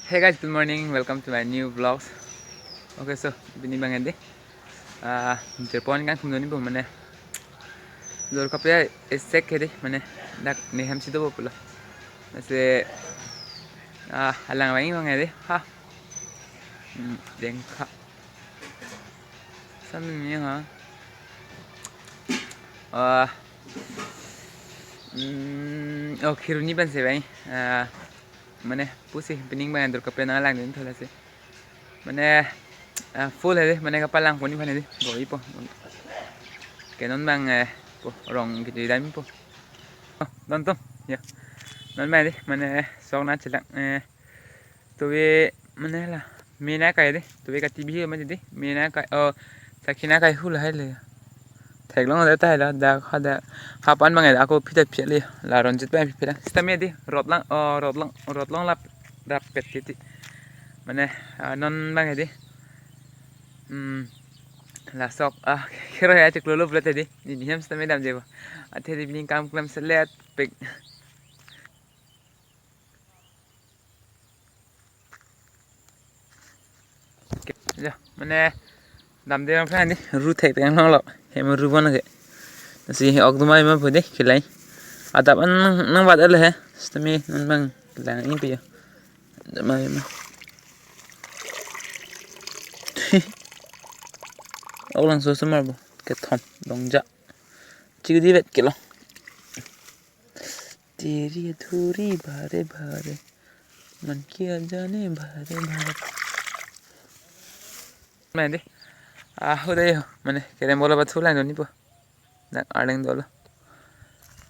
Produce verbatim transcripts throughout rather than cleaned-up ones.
Hey guys, good morning. Welcome to my new vlogs. Okay, so pini bang hedi. Ah, Jirpon kangthum doni po mane. Durga Puja esek hedi mane dak nehem si dopo pulo. Mase ah alang bang bang hedi. Ha. Hmm, dengkha. Sambil ni ha. Ah. Hmm, oh, Kheroni pensi bang. Ah, mane pusi pining bang Durga Puja nanglang dun thola si. Mane ah, full hedi, mane kapalangpon ni aphan hedi. Bo ipo. Ke non bang eh po rong kejui dam po. Oh, don tum. Ya. Non bang hedi, mane sok na chelak eh. Tuwe mane la. Mena kai hedi. Tuwe ka T V mati hedi. Mena kai. Oh, sakhi na kai hula hai le. Theklong da tai la da kha da. Hapan bang hedi ako phita phia le. La Ronjit bang phia. Sitame hedi. Rotlang. Oh, rotlang. Rotlong lap rapet titi. Mane ah, non bang hedi. Hmm. La sok ah kero ya chiklo lo pulo hedi. Nehem sitame damje bo. Athe hedi pining kam klemselet pik. Ya, mane damde bang phan hedi, ru thek thek longlo. Hem ru bon ke. Si ok duma ma pudi khilai. Adap an nang, nangbat ale he. Sitame non bang khilai ni piyo. Dama ma. Olang so sumar bo. Kethom dongja. Chikdi vet kelo. तेरी अधूरी भारे भारे, मन किया जाने भारे भारे. Mane hedi. Ah, udah yo. Mane kerem bola pathu lang doni po. Dak arleng dolo.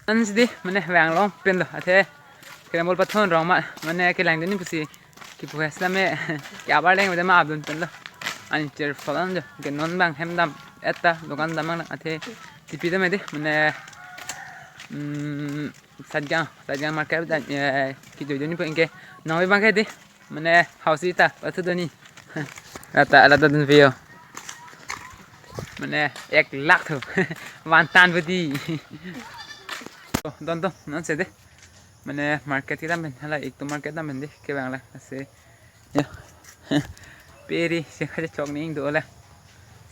Ansi hedi, mane vang long pen lo. Athe kerem bola pathu rong ma, mane kelang doni pusi. Kipu hes lame. Ke abar leng beda ma abdun pen lo. Ani cher falan jo. Ke non bang hem dam. Eta dukan dam bang athe. Tipi dam hedi. Mane. Hmm. Satgang, Satgang market dan eh, kejui doni po ingke. Nang bang ke hedi. Mane hausi ta, pathu doni. Lata, lata dun piyo. Mane ek lakh thu. Vantan budi. Oh, don don, non si hedi. Mane market kedam pen, hala ik tu market dam pen hedi, kevang la, si. Ya. Peri, si kaje chok ning do la.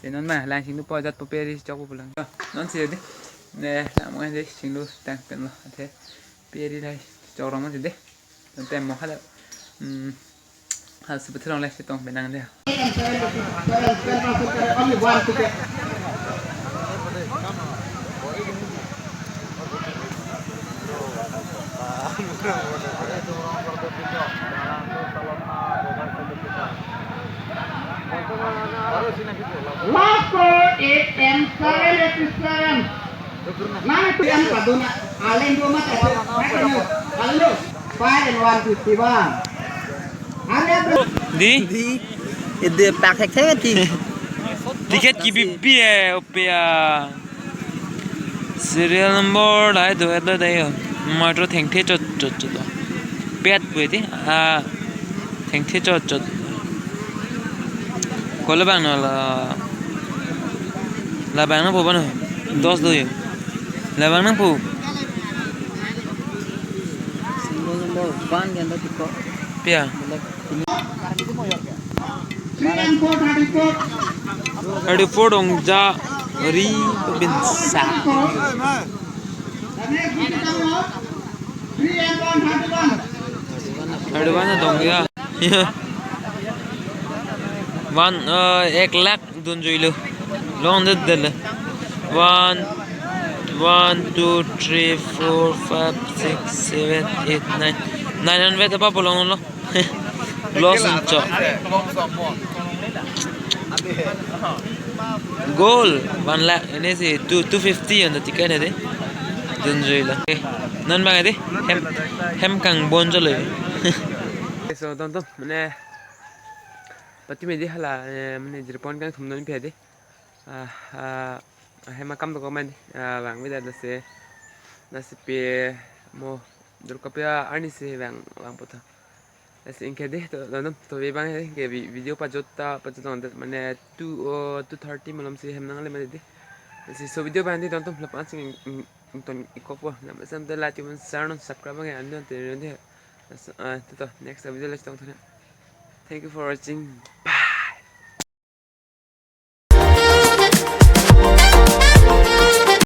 Si non ma, lang sing do po jat po peri chok po pulang. Non si hedi. Ne, lang mo hedi, sing do tang pen lo, athe. Peri lai, chok rong mo si hedi. Tante mo hala. Hmm. Hal si betul le si tong benang dia. Only one ticket. Last call eight M seven eighty-seven. Mana tu yang kaduna? Alen dua mata tu. Mereka nyo. Alen dua. Five and one fifty-one. Hurry up, bro. Di? Di. Ide pak hek hek ti. Ticket kibipi eh, ope ah. Serial number dai do, do dai yo. Matro thengthe chot chot chot. Pet pu ti. Ah. Thengthe chot chot. Kolo bang no la. La bang nangpo bano. Dos do yo. La bang nangpo. Single number one ke andar tiko. Pia. Three and four, thirty-four. Thirty-four dongja ri binsa. Three and one, thirty-one. Thirty-one dongja. One, uh, ek lakh dun juilo. Long det del. One, one, two, three, four, five, six, seven, eight, nine. Nine hundred apa bolong lo. Loss uncho. Goal one lakh, ini si two, two fifty on the ticket ini. Dun juilo. Eh, non bang ini hem, hem kang bon juilo. So, tonton, mane pati medi hala, eh, mane jirpon kangthum non pi hedi. Ah, ah, hem akam dokok medi, ah, bang beda lasi, lasi pe mo Durga Puja arni si bang, bang poto. Lasi ingke dei, to, to, to, to, bang, eh, ke vi-, video pajut ta, pajut tong, mane two, oh, two thirty malom si hem nangle medi. Lasi so video bang dei, tonton, lapan sing, mm, mm, ton ikop po. Nama sam te like, comment, share, non subscribe bang, eh, andon te, andon te. Lasi, ah, to, to, next video lasi tong, to, Thank you for watching.